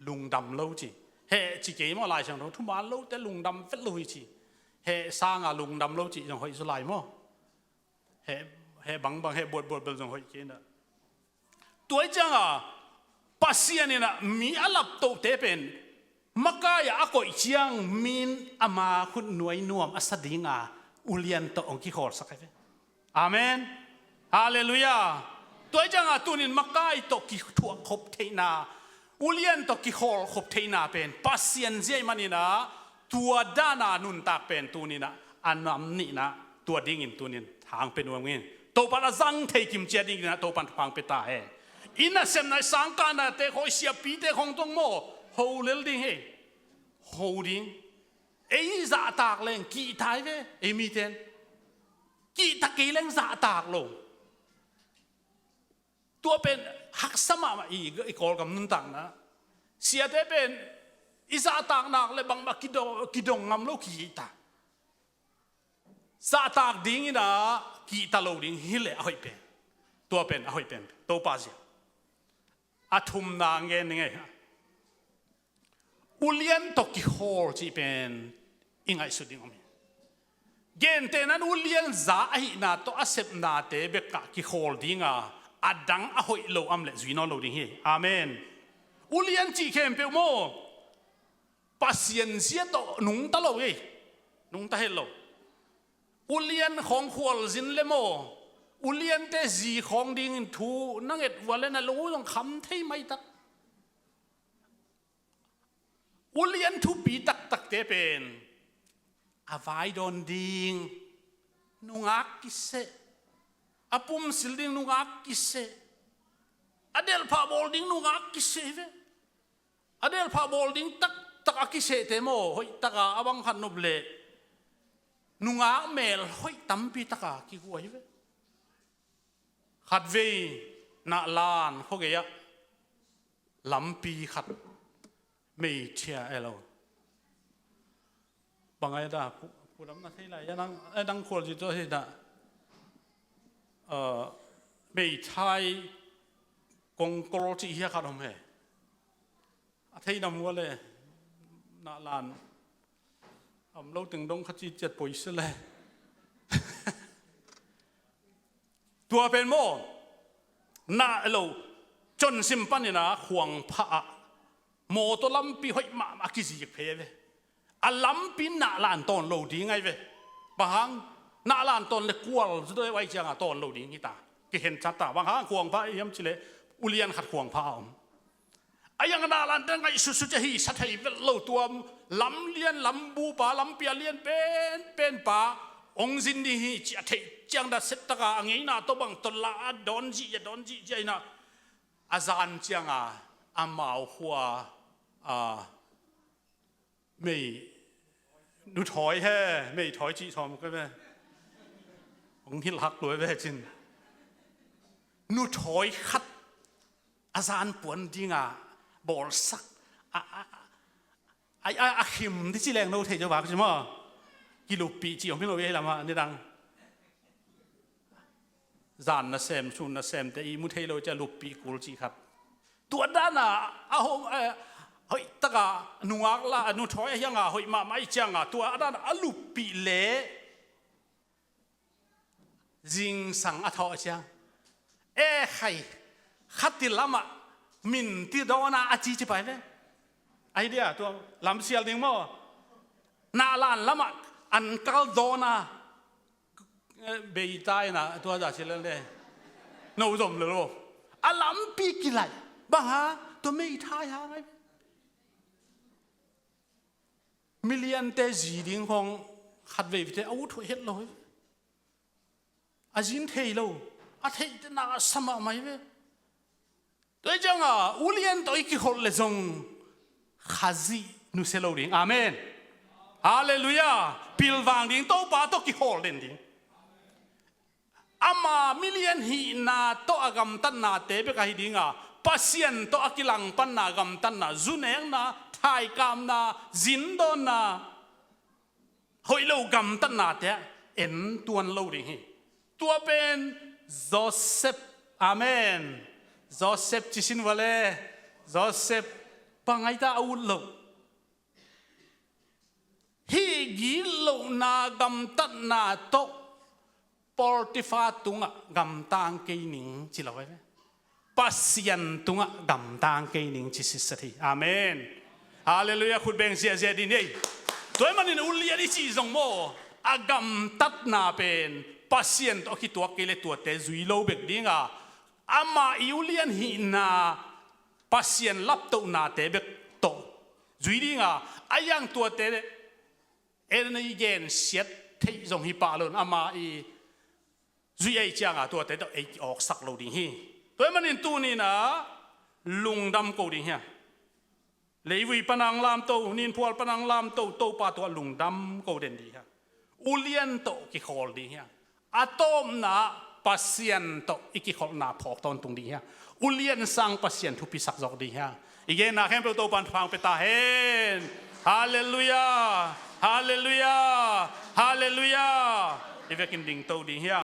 lungdam lo ci. Heh ci kei maw, Lai Siangtho thuman lote lungdam vet lo hi ci. Heh sanga lungdam lo ci zong hoih zaw lai maw? Heh, heh bangbang, heh buatbuat bel zong hoih kei na. Tua hi cianga Pasian in ah mi a laptohte pen makai ah a koih ciang min ama khut nuai nuam a sa dinga ulian tawh hong kikhawlsak hi ve. Amen. Halleluiah. Tua hi cianga tunin makai tawh kithuah khop theihna, ulian tawh kikhawl khop theihna pen Pasian zia ahih manin ah tua dana nuntak pen tunin ah a nam nihna, tua dingin tunin thang pia nuam ing. Topan a zang thei kim ciat dingin ah Topan thupha pia ta hen. I nasepna, i sangkahnate khawng, i siapite khawng zong maw, ho lel ding hi. Ho ding. Ei zahtak leng kihta hi ve, ei miten. Kihta kei leng zahtak lo. Tua pen haksa mahmah i, i Kawlgam nuntakna. Siate pen i zahtak nak le bangmah kidong, kidong ngam lo kihta. Zahtak dingin ah kihta lo ding hi leh a hoih pen. Tua pen a hoih pen. Topa zia. A thumna ngen ning ei. Ulian tawh kikhawl cih pen i ngaihsut ding om hi. Gentehna in ulian za ahihna tawh a sepnate bekah kikhawl dinga a dang a hoih lo om leh zui nawn lo ding hi. Amen. Ulian cih khempeuh maw, Pasian zia tawh nungta lo hi. Nungta het lo. Ulian khawng khualzin le maw, uliante zi khawng dingin thu na nget uh a le na lung uh zong kham thei maitak. Ulian thupi taktakte pen a vai dawn ding nungak kiseh, a pumsil ding nungak kiseh, a delhphah bawl ding nungak kiseh hi ve. A delhphah bawl ding taktak a kisehte maw, hoihtaka a bang khat nop leh nungak mel hoih tampi taka kiguai ve. Khatvei Nahlan khuagei ah lampi khat meithia e lo. Bang ai da, pu, pu lam na thei lai, ya nang, eh, nang khual zi tua thei da. Eh, meithai kongkol ci hia khat om he. A thei nam hua le, Nahlan. Om lo teng dong khat ci ciat poi se le. Tua pen maw, na lo, consim panin a khuangpha ah mawtaw lampi hoih mahmah a kizik phei ve. A lampi Nahlan tawn lo ding ai ve. Bang hang, Nahlan tawn le kual zu doi vai cianga tawn lo ding hita. Kikhen chat ta. Bang hang khuangpha hiam cih leh ulian khat khuangpha a om. A yang Nahlante ngaihsutsut cia hi sa thei vet lo tua lamlian lambupa lampi a lian penpen pa hong zin ding hi ci a theih ciang da settaka a ngeina tawh bang tawh la a dawn zih a dawn zih cia inah a zan cianga amau khua a mei nuthawi he, meithawi cih sawm ka ve. Hong hilhhak lua ve cin. Nuthawi khat a zan puan dinga bawlsak a, a, a, a, a khim di ci leng no thei jo bak ci maw. Kiluppih ci om hi lo ve hi lamah nidang. Zan nasem, sun nasemte i mu thei lo cia luppih kul cih khat. Tua dana a hom, eh, hoihtaka nungak la, nuthawi a hianga hoih mahmah i cianga tua a dana a luppih le zingsang a thawh a ciang. E khai, khati lamah min ti dawna a ci ci pai ve. Ai dia tua lamsial ding maw. Nahlan lamah an kal dawna. Beita ina tua za si lel de. No zom lel vo. A lampi kilaih. Bang hang, tua meithai hang ai. Miliante zi ding khawng khatvei vite a ut huai het lo. A zin thei lo. A theihte na a sa mahmah hi ve. Tua hi cianga ulian tawh i kikholh le zong Khazih nusia lo ding. Amen. Halleluiah. Pilvang ding, Topa tawh kikhawl den ding. Ama milian hihna tawh a gamtatnate bek ahi dinga, Pasian tawh a kilangpanna, gamtatna, zunekna, thaikapna, zindawnna, hoih lo gamtatnate ah en tuan lo ding hi. Tua pen Joseph, amen. Joseph cisin vale, Joseph bang aita a ut lo. Hih gitlohna gamtatna tawh Potiphar tungah gamtang kei ning ci lo ve. Pasian tungah gamtang kei ning ci sitset hi. Amen. Halleluiah. Khut beng ziahziah dih ni ei. Tua ahih manin ulian i cih zong maw, a gamtatna pen Pasian tawh a kituak kei le tuate zui lo bek dinga, ama i ulian hihna Pasian laptohnate bek tawh zui dinga, a iang tuate en i gensiat theih zong hi pah lo in ama i zui ei cianga tuate tawh ei ki-awksak lo ding hi. Tua ahih manin tuninah lungdam ko ding hia? Leivui panang lamto, ninphual panang lamto, Topa tungah lungdam ko den ding hia? Ulian tawh kikhawl ding hia? A tawpna Pasian tawh i kikholhna phawk tawntung ding hia? Ulian sang Pasian thupisak zawk ding hia? I genna khempeuh Topan thupha pia ta hen. Halleluiah. Halleluiah. Halleluiah. I vekin dingto ding hia?